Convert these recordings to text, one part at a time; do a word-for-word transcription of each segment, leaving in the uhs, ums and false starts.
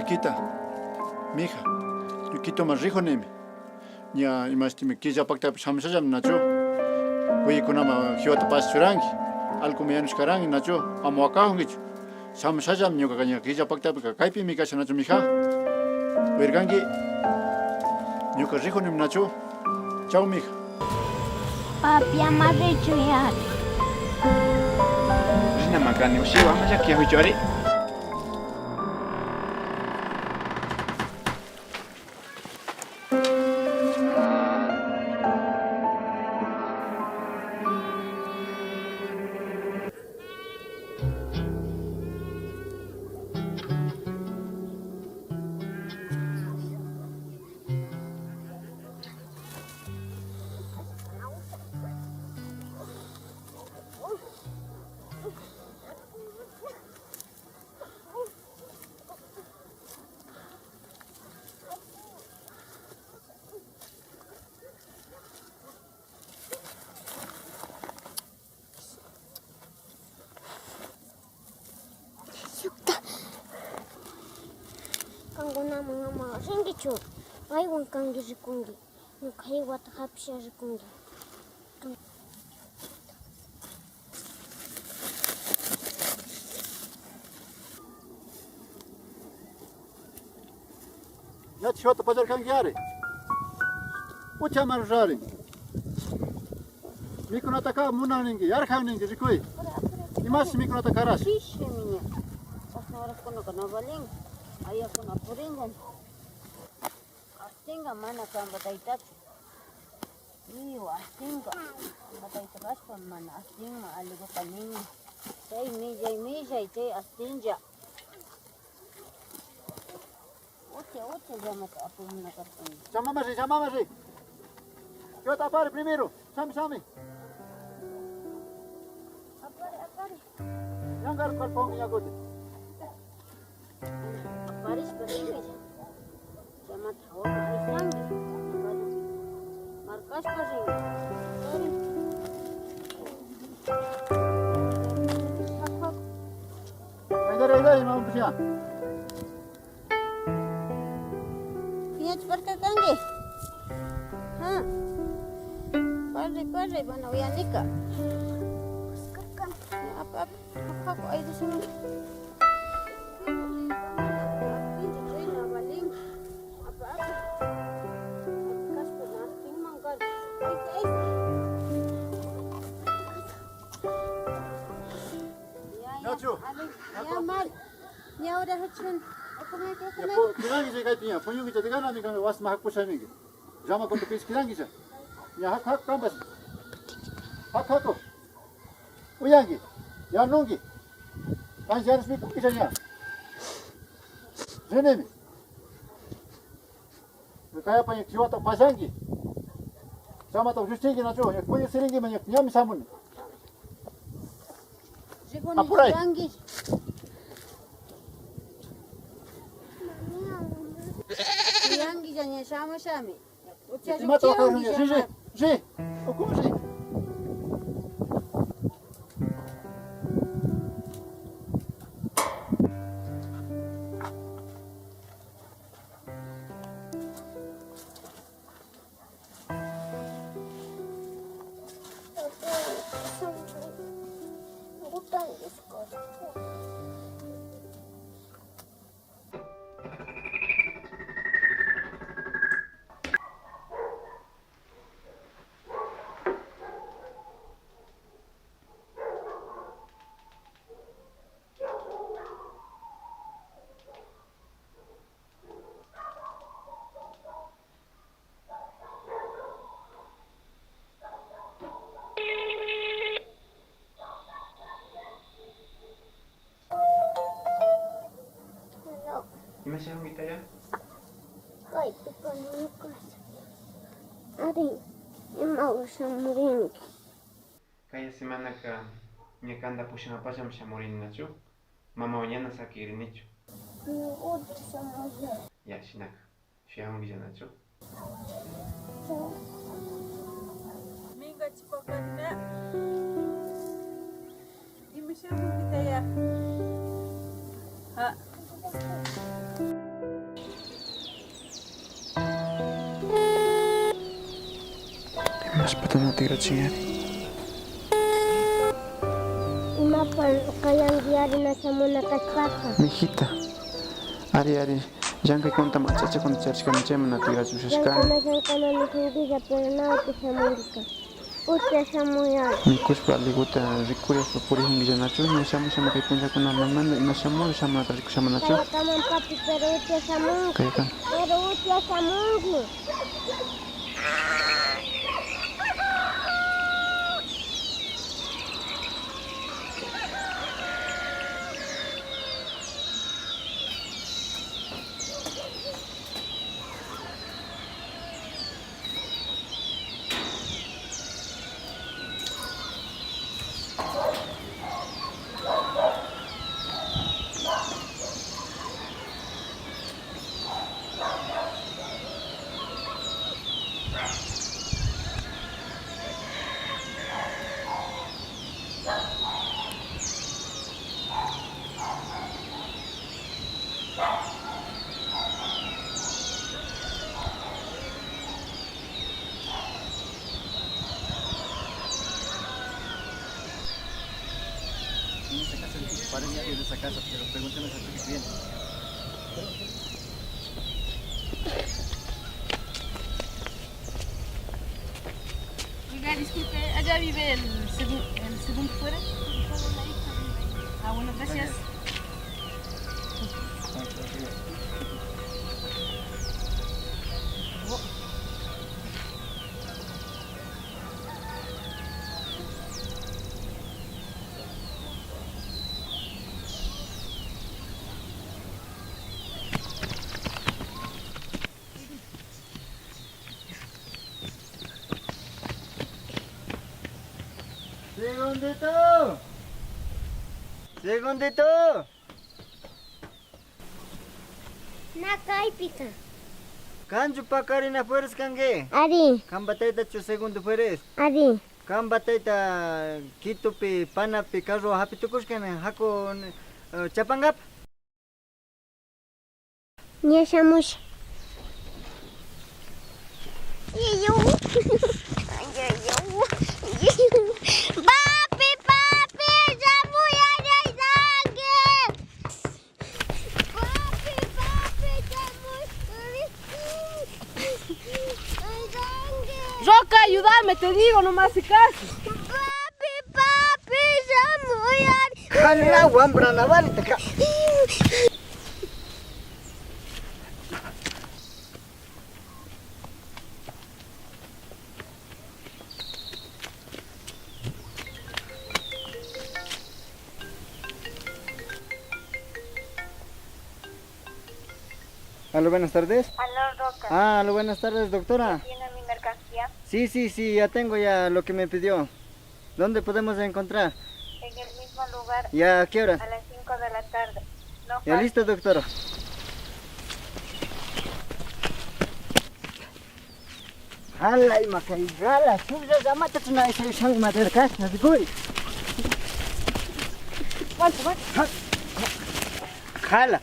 Kita, mija, ñukituman rikunimi. Ña imashtimi killa paktapi shamushallami nachu. Kuyaykunaman kiwata pash churanki. Allkuma yanushkaranki nachu. Ama wakajunkichu. Shamushallami ñukaka ña killa paktapika kaypimi kasha nachu, mija. Uyarkanki. Ñuka rikunimi nachu. Chau, mija. Papi, ama richu yari. Rinaman kani, ushiwa, ama llakiyajuychu ari. Shukta. Kankunaman ama rinkichu. Paywan kanki rikunki. Ñuka haywata hapisha rikunki. Ña chishwata pallarkanki ari. Uchamari rarin. Mikunataka munan ninki, yarjan ninki, rikuy. Imashi mikunata karash. Shishimi ña. Chashna horaskunaka na valin. Ayakuna puringan. Astinga mana kanpa taytachu. Iyo, astinga. Kanpa tayta kashpa mana astinma, aliguta ninma. Chay millay, millay, chay astinlla. Ucha, ucha, llamata apumuna karkani. Chamamashi, chamamashi. Kiwata apari primero. Shami, shami. Apari, apari. Ñangar kalpon ñakuti. Aparishpa rinki. Llamata hawaman ayshanki. Markashpa rinki. Apari. Aydari, aydari, mama, pues ya. Piñachiparka kanki. Ha. Parri, parri, mana uyanika. Apa, apa, apa, ay, dicen. Ya, ya, Nacho, ali, Nacho. Ya, mal. Ña urajuchun. Ukumaki, ukumaki. Kirankicha kaypi ña, puñunkicha tiganami kan wasma hakusha ninki. Llama kuntupis kirankicha. Ña haku, haku kanpash. Haku, haku. Uyanki. Yanunki. Kanchi yanishmi kukicha ña. Rinimi. Kayapa ña kiwata pashanki. Chamata lluchinki nachu, ña kuyu sirinkima ña ñami shamuni. Apuray. Yanki ya ña shamushami. Imata wakarunki, ri, ri, ri. Ukumi ri. Ima shamunkitaya? Kaypi puñukush. Ari, ima ushamurinki. Kaya semanaka ña kanta pushanapallami shamurini nachu. Mamawan ñana sakirinichu. Ñukuta shamuyay. Ya, shinaka. Shuyamunkilla nachu. Mingachipakarina. Ima shamunkitaya. Ha. Ashpata na tikrachin ari. Imapa kayanki ari na shamuna kashpaka? Mijita, ari, ari, llankaykunata mach'achakunata charishkani, chayman na tikrachi ushashkani. Llankana, llankana nishunkilla, pero na uti shamunkika. Uti shamuyan. Mikushpa alliguta rikuyashpa purijunkilla nachu? Ña shamushama kay punllakunamanmanta ima shamuri shamunata rikushamanachu? Kayakaman papi, pero uti shamunki. Kayaka. Pero uti shamunki. En esta casa, en tus paredes, en esa casa, pero pregúntame a tu cliente. Oiga, disculpe, ¿allá vive el segun-, el segundo fuera? Ah, bueno, gracias. Segundito. Segundito. Na kaypika. Kanchu pakarina fueres kanki? Ari. Kanpa taytachu Segundo Fueres? Ari. Kanpa tayta Quitopi panapi carro hapi tukushkani haku, eh, chapankapa. Ña shamusha. Yuyu. Yuyu. Papi, papi, shamuy, ayudanki. Papi, papi, shamuy. Ayudanki. Roca, ayúdame, te digo, no me hace caso. Papi, papi, shamuy. Hala wambra navalita ka. Aló, buenas tardes. Aló, Roca. Ah, aló, buenas tardes, doctora. ¿Ya tiene mi mercancía? Sí, sí, sí, ya tengo ya lo que me pidió. ¿Dónde podemos encontrar? En el mismo lugar. ¿Y a qué horas? A las cinco de la tarde. No falte. Ya, listo, doctora. Hala ima kay hala, shuklla llamatachu na aysay ushanki maderkashna rikuy. Hala,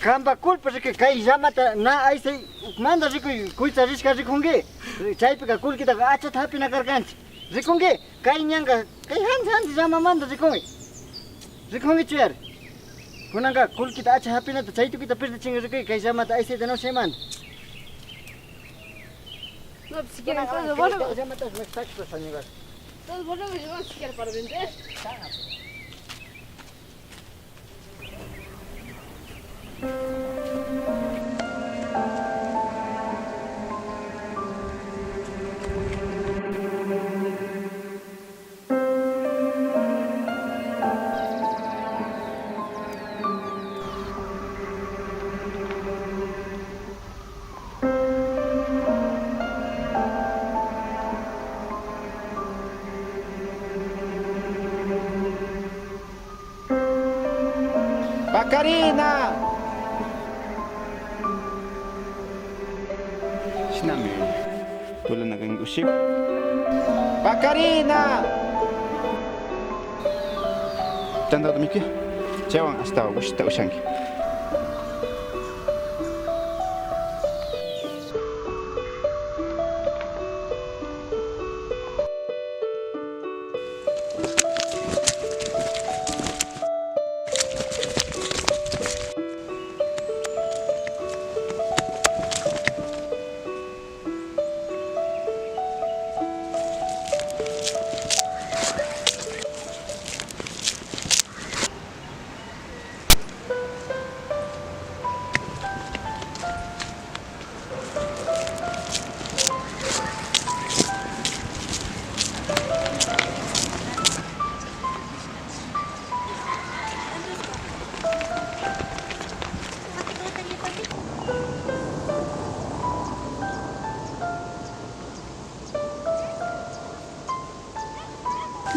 kanpa culpa rikuy, kay llamata na aysay ukmanta rikuy, kuytsa rishka rikunki. Chaypika kullkitaka achata hapina karkanchik. Rikunki, kay ñanka, kay hanti hanti llamamanta rikunki. Rikunkichu yari? Kunanka kullkita acha hapinata chay tukuyta pirdichinki rikuy, kay llamata aysayta na ushaymanta. No, pues, si quieren, entonces, bueno. Entonces, bueno, yo si quiero para vender. Pakarina. Shinami. Tulana kan ushiku. Pakarina. Tantata mikuy. Chaywan ashtawan ushita ushanki.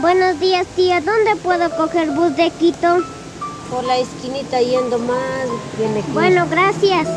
Buenos días, tía. ¿Dónde puedo coger bus de Quito? Por la esquinita yendo más bien de Quito. Bueno, gracias.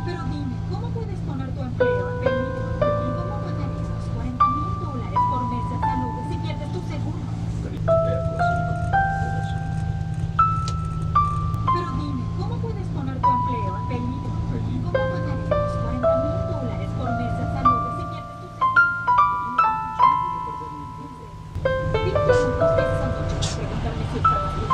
Pero dime, ¿cómo puedes poner tu empleo en peligro? ¿Y cómo pagaremos cuarenta mil dólares por mes de salud si pierdes tu seguro? Pero dime, ¿cómo puedes poner tu empleo en peligro? ¿Y cómo pagaremos cuarenta mil dólares por mes de salud si pierdes tu seguro? Pinto dos veces anoche para preguntarme si estabas bien.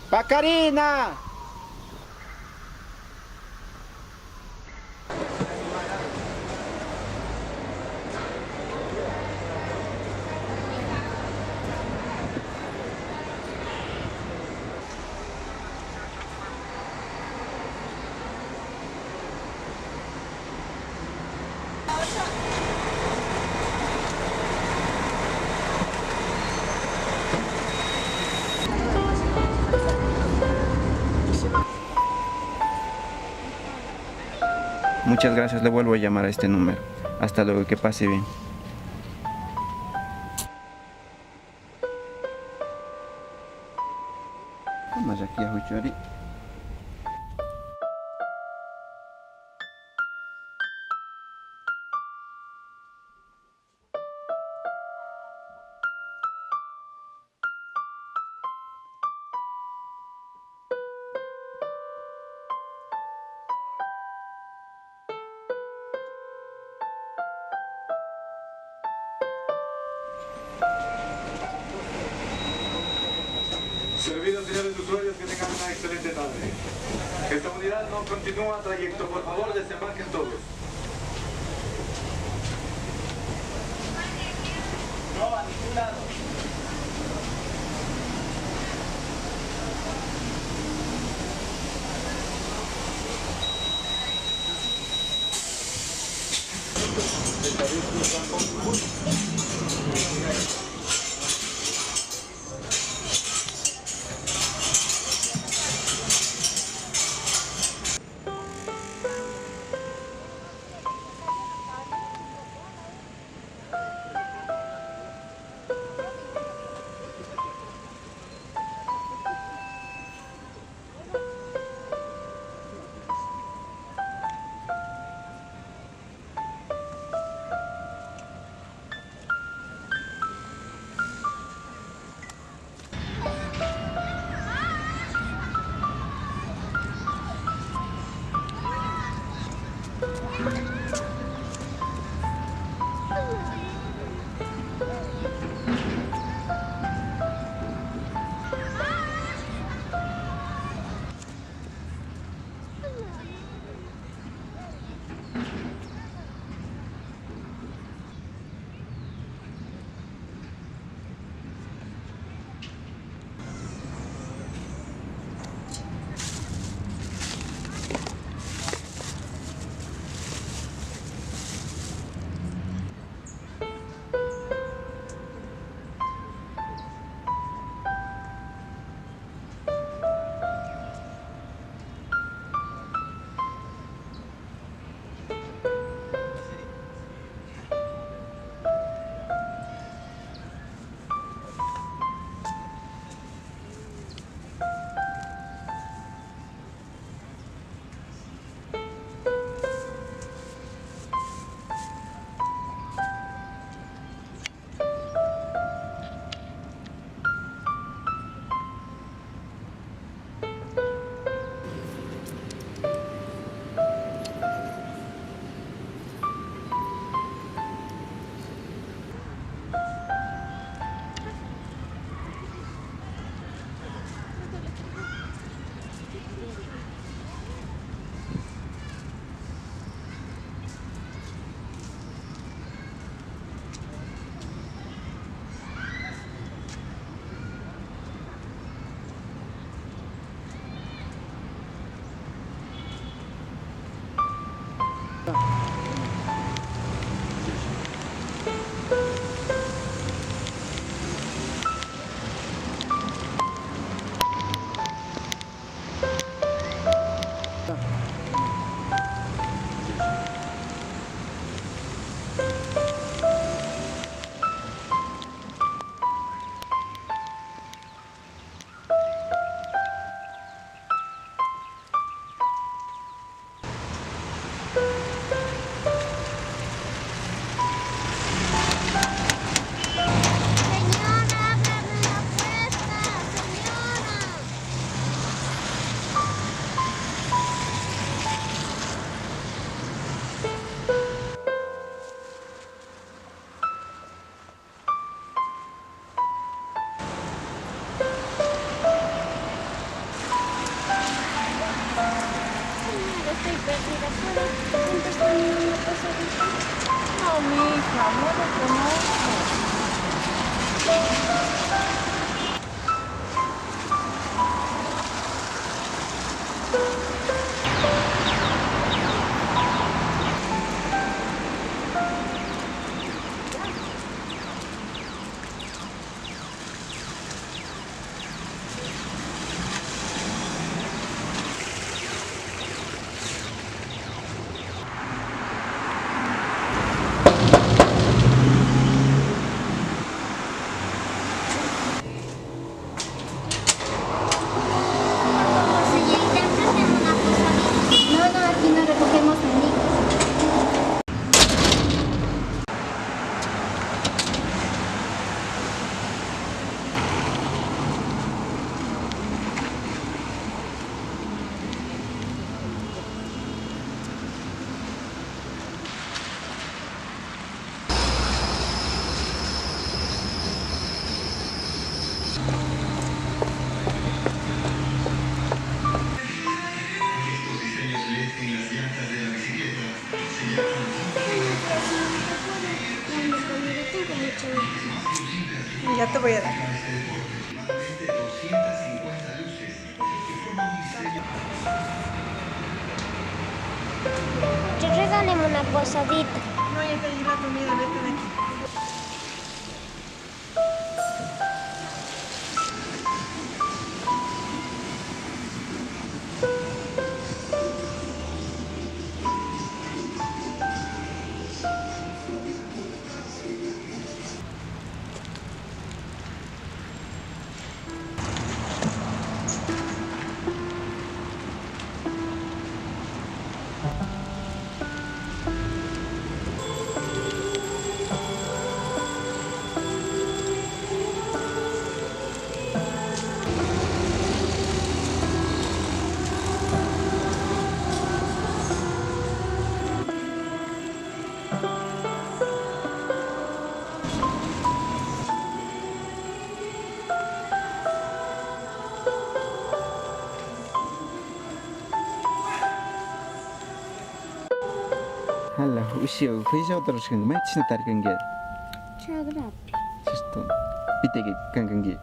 Pakarina. Muchas gracias, le vuelvo a llamar a este número. Hasta luego, que pase bien. Ama llakiyajuchuri. Servidos, señores usuarios, que tengan una excelente tarde. Esta unidad no continúa trayecto. Por favor, desembarquen todos. No, a ningún lado. No, mija, no lo conozco. No, no, aquí no recogemos nenitos. Ya te voy a dar. Yo regáleme una posadita. No, ya te di la comida, vete de aquí. Hala, ushiwa, juiciotarushkanki, maychishna tarikanki. Chakrapi. Cierto. Pitayki kankanki.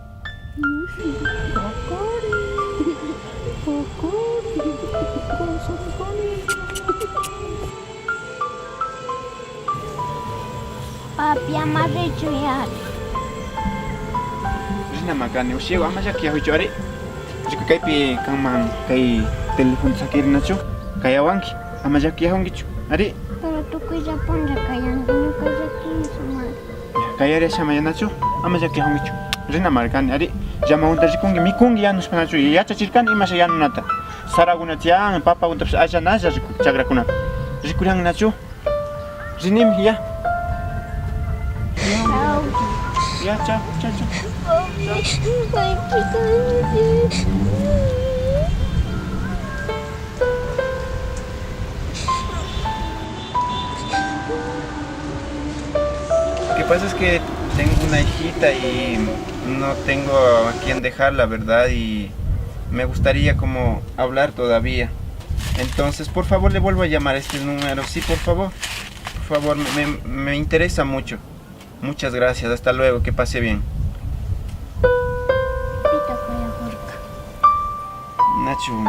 Pukuri. Pukuri. Pukuri. Papi, ama richu yari. Rinama kani, ushiwa, ama llakiyajuychu, ari. Rikuy, kaypi kanman kay teléfono sakirinachu, kayawanki, ama llakiyajunkichu, ari. Pero tukuylla punlla kayanki, ñuka llakin sumak. Ya, kayari, ashama yanachu, ama llakiyajunkichu. Rinamari kani, ari. Llamakunata rikunki, mikunki yanushpanachu, yachachirkani imasha yanunata. Sarakuna tiyan, papakunatapish allanalla riku-, chakrakuna. Rikurannachu. Rinimi, ya. Chao. Ya, chao, chao, chao. Lo que pasa es que tengo una hijita y no tengo a quién dejarla, ¿verdad? Y me gustaría como hablar todavía. Entonces, por favor, le vuelvo a llamar a este número. Sí, por favor. Por favor, me, me, me interesa mucho. Muchas gracias. Hasta luego. Que pase bien. Pita kuyakujurka. Nachu.